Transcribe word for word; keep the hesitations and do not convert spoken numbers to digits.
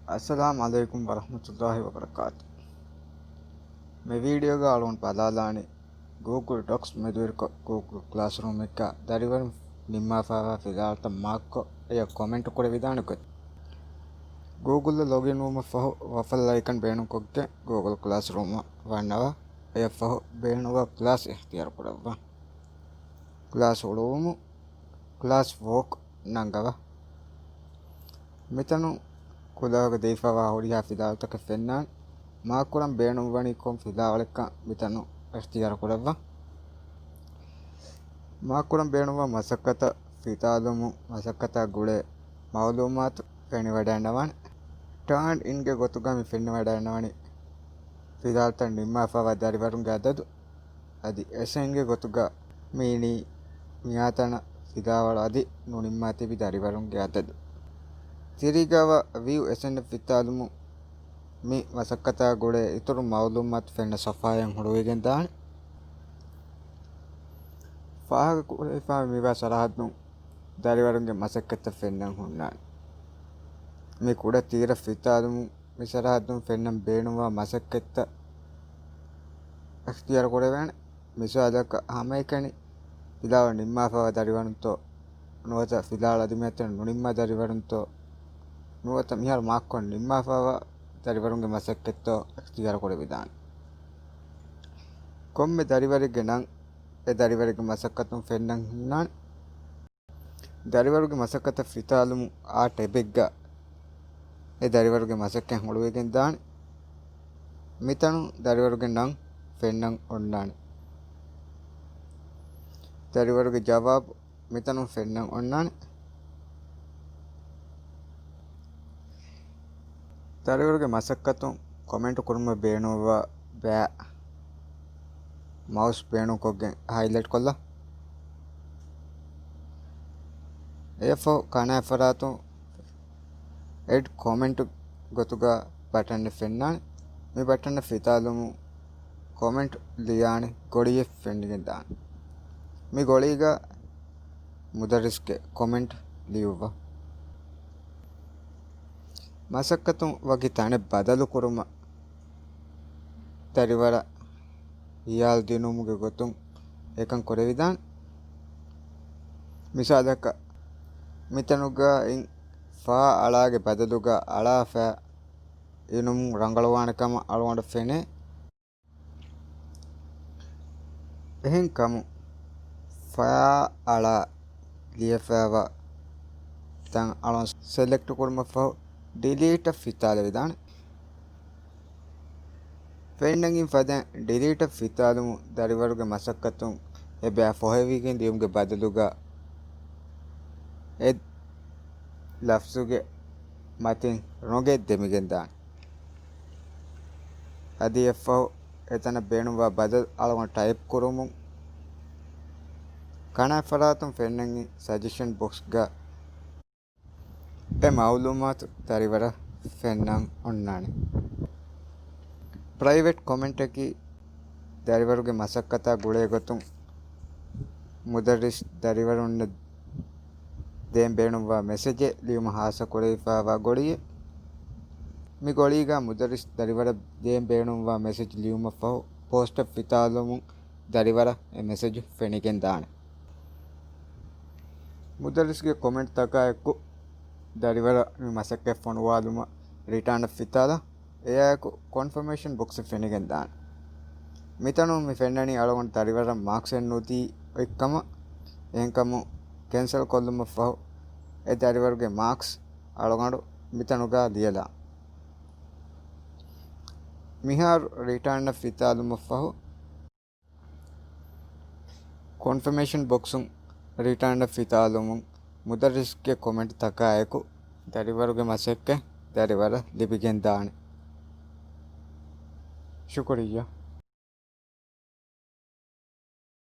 އައްސަލާމް ޢަލައިކުމް ވަރަޙްމަތުﷲި ވަބަރަކާތު. މި ވީޑިއޯގަ އަޅުން ބަލާލާނީ ގޫގުލް ޑޮކްސް މެދުވެރިކޮށް ގޫގުލް ކްލާސްރޫމެއްގަ ދަރިވަރުން ނިންމާފައިވާ ފިލާވަޅުތައް މާކްކޮށް އެޔަށް ކޮމެންޓް ކުރެވިދާނެ ގޮތް. ގޫގުލްއަށް ލޮގިން ވުމަށް ފަހު ވަފަލް އައިކަން ބޭނުންކޮށްގެން ގޫގުލް ކްލާސްރޫމަށް ވަންނަވާ. އެޔަށް ފަހު ބޭނުންވާ ކްލާސް އިޚްތިޔާރު ކުރައްވާ. ކްލާސް ހުޅުވުމުން ކްލާސް ވޯކް ނަންގަވާ. މިތަނުން ކުލަވަގަ ދެވިފައިވާ ހުރިހާ ފިލާވަޅުތަކެއް ފެންނާނެ. މާކްކުރަން ބޭނުންވަނީ ކޮން ފިލާވަޅެއްކަން މިތަނުން އިޚްތިޔާރު ކުރައްވާ. މާކްކުރަން ބޭނުންވާ މަސައްކަތަށް ފިތާލުމުން މަސައްކަތާ ގުޅޭ މައުލޫމާތު ފެނިވަޑައިންނަވާނެ. ޓާންޑް އިންގެ ގޮތުގަ މި ފެނިވަޑައިންނަވަނީ ފިލާވަޅުތައް ނިންމާފައިވާ ދަރިވަރުންގެ އަދަދު. އަދި އެސްއެންގެ ގޮތުގަ މިއިނީ މިއާތަނަށް ފިލާވަޅު އަދި ނުނިންމާ ތިބި ދަރިވަރުންގެ އަދަދު. ތިރީގަވާ ވިއު އެސްއެން ފިތާލުމުން މި މަސައްކަތާ ގުޅޭ އިތުރު މައުލޫމާތު ފެންނަ ސޮފްޓްވެއާއެއް ހުޅުވިގެން ދާނެ. ފާހަގަކުރެވިފައި މިވާ ސަރަހައްދުން ދަރިވަރުންގެ މަސައްކަތްތައް ފެންނަން ހުންނާނެ. މި ކުޑަ ތީރަށް ފިތާލުމުން މި ސަރަހައްދުން ފެންނަން ބޭނުންވާ މަސައްކަތްތައް އިޚްތިޔާރު ކުރެވޭނެ. މިސާލަކަށް ހަމައެކަނި ފިލާވަޅު ނިންމާފައިވާ ދަރިވަރުންތޯ ނުވަތަ ފިލާވަޅު އަދި މިއަދު ނުނިންމާ ދަރިވަރުންތޯ ނުވަތަ މިހާރު މާކްކޮށް ނިންމާފައިވާ ދަރިވަރުންގެ މަސައްކަތްތޯ އިޚްތިޔާރު ކުރެވިދާނެ. ކޮންމެ ދަރިވަރެއްގެ ނަން އެ ދަރިވަރެއްގެ މަސައްކަތުން ފެންނަން ހުންނާނެ. ދަރިވަރުގެ މަސައްކަތަށް ފިތާލުމުން އާ ޓެބެއްގަ އެ ދަރިވަރުގެ މަސައްކަތް ހުޅުވިގެން ދާނެ. މިތަނުން ދަރިވަރުގެ ނަން ފެންނަން އޮންނާނެ. ދަރިވަރުގެ ޖަވާބު މިތަނުން ފެންނަން އޮންނާނެ. ދަރިވަރުގެ މަސައްކަތުން ކޮމެންޓް ކުރުމަށް ބޭނުންވާ ބައި މައުސް ބޭނުންކޮށްގެން ހައިލައިޓް ކޮށްލާ. އެއަށްފަހު ކަނާތް ފަރާތުން އެޑް ކޮމެންޓް ގޮތުގަ ބަޓަންއެއް ފެންނާނެ. މި ބަޓަނަށް ފިތާލުމުން ކޮމެންޓް ލިޔާނެ ގޮޅިއެއް ފެނިގެން ދާނެ. މި ގޮޅީގަ މުދައްރިސްގެ ކޮމެންޓް ލިޔުއްވާ. މަސައްކަތުން ވަކި ތަނެއް ބަދަލު ކުރުމަށް ދަރިވަރަށް ހިޔާލު ދިނުމުގެ ގޮތުން އެކަން ކުރެވިދާނެ. މިސާލަކަށް، މިތަނުގައި ފާ އަޅާގެ ބަދަލުގަ އަޅާފަ އިނުމުން ރަނގަޅުވާނެ ކަމަށް އަޅުގަނޑަށް ފެނޭ. އެހެންކަމުން، ފާ އަޅާ ލިޔެފައިވާ ތަން އަޅުން ސެލެކްޓް ކުރުމަށްފަހު، ޑިލީޓަށް ފިތާލެވިދާނެ. ފެންނަން އިން ފަދައިން ޑިލީޓަށް ފިތާލުމުން ދަރިވަރުގެ މަސައްކަތުން އެ ބައި ފޮހެވިގެން ދިޔުމުގެ ބަދަލުގަ އެ ލަފްޒުގެ މަތިން ރޮނގެއް ދެމިގެން ދާނެ. އަދި އެއަށްފަހު އެތަނަށް ބޭނުންވާ ބަދަލު އަޅުގަނޑު ޓައިޕް ކުރުމުން ކަނާތް ފަރާތުން ފެންނަން އިން ސަޖެޝަން ބޮކްސްގަ އެ މައުލޫމާތު ދަރިވަރަށް ފެންނަން އޮންނާނެ. ޕްރައިވެޓް ކޮމެންޓަކީ ދަރިވަރުގެ މަސައްކަތާ ގުޅޭ ގޮތުން މުދައްރިސް ދަރިވަރުންނަށް ދޭން ބޭނުންވާ މެސެޖެއް ލިޔުމަށް ހާއްސަ ކުރެވިފައިވާ ގޮޅިއެއް. މި ގޮޅީގަ މުދައްރިސް ދަރިވަރަށް ދޭން ބޭނުންވާ މެސެޖް ލިޔުމަށްފަހު ޕޯސްޓަށް ފިތާލުމުން ދަރިވަރަށް އެ މެސެޖު ފެނިގެން ދާނެ. މުދައްރިސްގެ ކޮމެންޓްތަކާއެކު ދަރިވަރަށް މި މަސައްކަތް ފޮނުވާލުމަށް ރިޓާނަށް ފިތާލާ. އެއާއެކު ކޮންފަމޭޝަން ބޮކްސެއް ފެނިގެން ދާނެ. މިތަނުން މި ފެންނަނީ އަޅުގަނޑު ދަރިވަރަށް މާކްސްއެއް ނުދީ އޮތްކަމަށް. އެހެންކަމުން ކެންސަލް ކޮށްލުމަށްފަހު އެ ދަރިވަރުގެ މާކްސް އަޅުގަނޑު މިތަނުގަ ލިޔަލާ. މިހާރު ރިޓާނަށް ފިތާލުމަށްފަހު ކޮންފަމޭޝަން ބޮކްސުން ރިޓާނަށް ފިތާލުމުން މުދައްރިސްގެ ކޮމެންޓްތަކާއެކު ދަރިވަރުގެ މަސައްކަތް ދަރިވަރަށް ލިބިގެން ދާނެ. ޝުކުރިއްޔާ.